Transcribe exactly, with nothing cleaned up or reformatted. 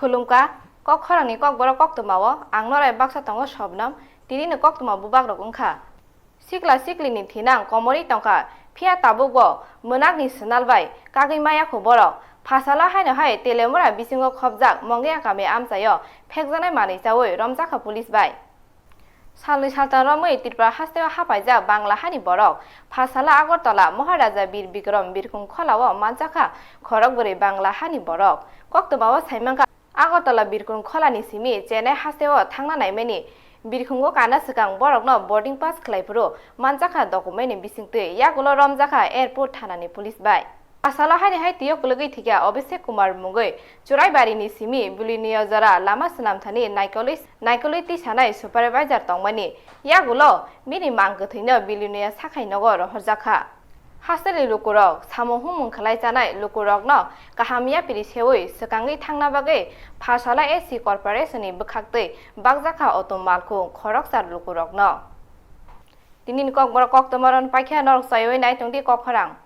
Khulumkha, kok khorangni kokborok koktwmao ang norai baksa tongo Sobnam, tinini koktwma bubakrok wngkha. Sikla siklini thinang komorwi tongkha, phiya tabukbo mwnakni swnal bai kagwi maya kho borok. Phasalo haino hai Telemura bisingo khopjak Mongia kami amchaio phekjaknai manwi chaui romjakha police bai. Salnwi saltan romwi Tripura hasteo hapaijak Bangla hani borok. Phasalo Agartala Maharaja Bir Bikram Birkhung Kholao manjakha khorok bwrwi Bangla hani borok. Koktwmao saimankha, Agartala Birkhung Kholani simi Chennai hasteo thangna naimani birkhungo kana swkang borokno boarding pass khlai phuru manjakha documentni bisingtwi yagulo romjakha airport thanani police bai. Phasalo haini hai twiyo kwlwgwi thikya Abhishek Kumar mungwi Churaibarini simi Bilonia jora lama swnamthani naikolwi, naikolwi tisanai supervisor tongmani yagulo bini mang kwthwino Bilonia sakhai nogo rohorjakha. Hasteni lukurok samung humung khlai chanai lukurokno kaham yapri seui swkangwi thangna bagwi Phasalo A C corporation ni bwkhaktwi bakjakha auto malkhung khoroksa lukurokno. Tinini kokborok koktwma ron paikha norok chayui naitongdi kok khorang.